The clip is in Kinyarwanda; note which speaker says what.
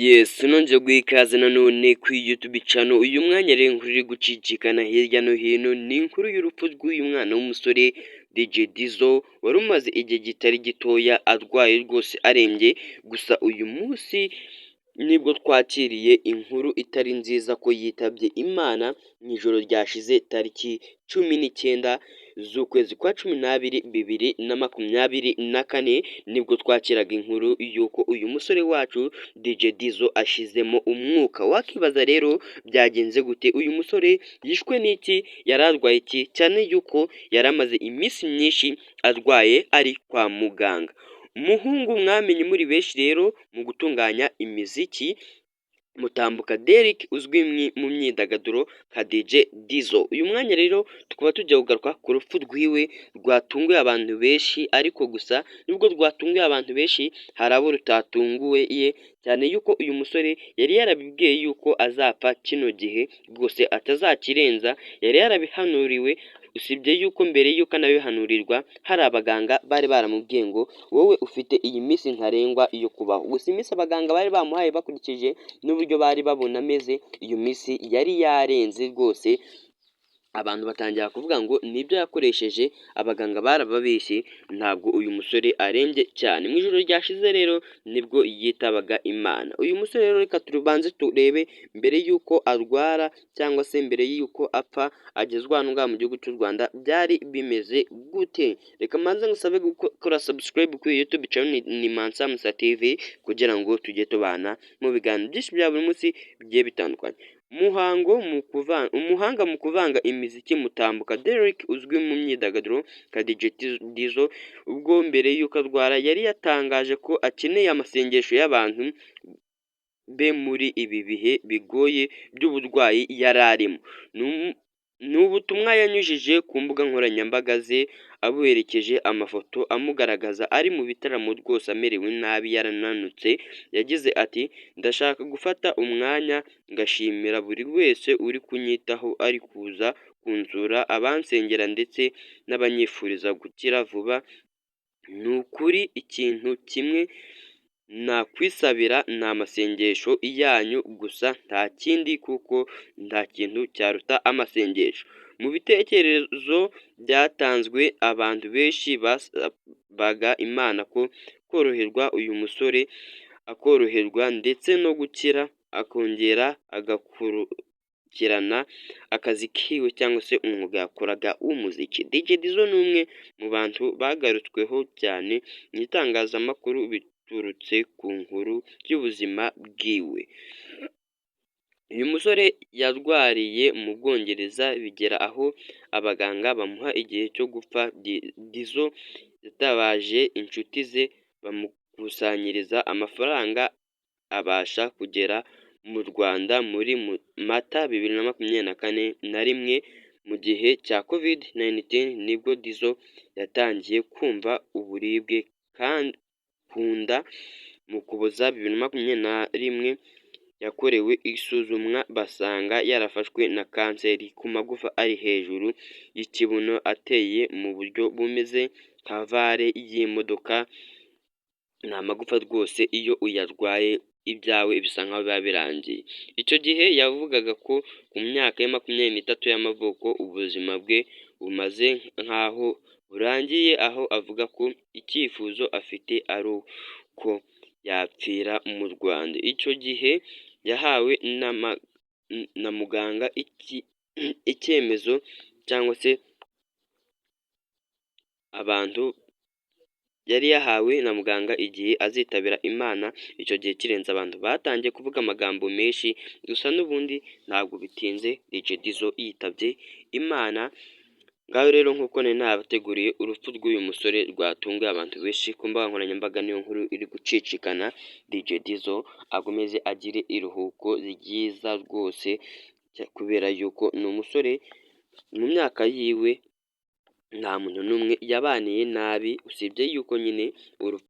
Speaker 1: Yes, nongeye guha ikaze nanone kuri YouTube channel. Uyu mwanya rero inkuru iri gucicikana hirya no hino ni inkuru y'urupfu rw'uyu mwana w'umusore DJ Dizzo, wari umaze igihe kitari gitoya arwaye rwose arembye. Gusa uyu munsi nibwo twakiriye inkuru itari nziza ko yitabye Imana mu ijoro ryashize, tariki 19 z'ukwezi kwa 12 2024, nibwo twakiraga inkuru y'uko uyu musore wacu DJ Dizzo ashizemo umwuka. Wakibaza rero, byagenze gute? Uyu musore yishwe n'iki? Yari arwaye iki, cyane yuko yari amaze iminsi myinshi arwaye ari kwa muganga? Umuhungu mwamenye muri benshi rero mu gutunganya imiziki, Mutambuka Derek, uzwi mu myidagaduro nka DJ Dizzo. Uyu mwanya rero tukaba tugiye kugaruka ku rupfu rwiwe rwatunguye abantu benshi, ariko gusa nubwo rwatunguye abantu benshi, hari abo rutatunguye, cyane yuko uyu musore yari yarabibwiye yuko azapfa kino gihe rwose atazakirenza, yari yarabihanuriwe. Usibye yuko mbere yuko anabihanurirwa hari abaganga bari baramubwiye ngo wowe ufite iyi minsi ntarengwa yo kubaho. Gusa iminsi abaganga bari bamuhaye, bakurikije n'uburyo bari babona ameze, iyo minsi yari yarenze rwose. Abantu batangira kuvuga ngo nibyo yakoresheje, abaganga barababeshye, ntabwo uyu musore arembye cyane. Mu ijoro ryashize rero nibwo yitabaga Imana uyu musore. Rero reka tubanze turebe mbere y'uko arwara cyangwa se mbere y'uko apfa, agezwa hano ngaha mu gihugu cy'u Rwanda, byari bimeze gute. Reka mbanze ngusabe gukora subscribe kuri YouTube channel ni Mansa Musa TV, kugira ngo tujye tubana mu biganiro byinshi bya buri munsi bigiye bitandukanye. Muhango mu kuvanga, umuhanga mu kuvanga imiziki Mutambuka Derek, uzwi mu myidagaduro nka DJ Dizzo, ubwo mbere y'uko arwara yari yatangaje ko akeneye amasengesho y'abantu be muri ibi bihe bigoye by'uburwayi yari arimo. Ni ubutumwa yanyujije ku mbuga nkoranyambaga ze, abuherekeje amafoto amugaragaza ari mu bitaramo rwose amerewe nabi, yarananutse. Yagize ati: "Ndashaka gufata umwanya ngashimira buri wese uri kunyitaho, ari kuza kunsura, abansengera ndetse n'abanyifuriza gukira vuba. Ni ukuri ikintu kimwe nakwisabira ni amasengesho yanyu gusa, nta kindi, kuko nta kintu cyaruta amasengesho." Mu bitekerezo byatanzwe, abantu benshi basabaga Imana ko koroherwa, uyu musore akoroherwa ndetse no gukira, akongera agakurikirana akazi kiwe cyangwa se umwuga yakoraga w'umuziki. DJ Dizzo ni umwe mu bantu bagarutsweho cyane mu itangazamakuru biturutse ku nkuru y'ubuzima bwiwe. Uyu musore yarwariye mu Bwongereza, bigera aho abaganga bamuha igihe cyo gupfa. Dizzo yatabaje inshuti ze, bamukusanyiriza amafaranga, abasha kugera mu Rwanda muri Mata 2021. Mu gihe cya Covid-19 nibwo Dizzo yatangiye kumva uburibwe ku nda. Mu Ukuboza 2021 yakorewe isuzumwa, basanga yarafashwe na kanseri ku magufa ari hejuru y'ikibuno, ateye mu buryo bumeze nka valve y'imodoka. Ni amagufa rwose, iyo uyarwaye ibyawe bisa nkaho biba birangiye. Icyo gihe yavugaga ko ku myaka ye 23 y'amavuko ubuzima bwe bumaze nk'aho burangiye, aho avuga ko icyifuzo afite ari uko yapfira mu Rwanda. Icyo gihe yahawe na muganga icyemezo cyangwa se abantu yari yahawe na muganga igihe azitabira Imana. Icyo gihe kirenze, abantu batangiye kuvuga amagambo menshi, gusa n'ubundi ntabwo bitinze DJ Dizzo yitabye Imana. Ngaho rero, nk'uko nari nabateguriye, urupfu rw'uyu musore rwatunguye abantu benshi ku mbuga nkoranyambaga, niyo nkuru iri gucicikana. DJ Dizzo akomeze agire iruhuko ryiza rwose, kubera yuko ni umusore mu myaka yiwe nta muntu n'umwe yabaniye nabi, usibye yuko nyine urupfu.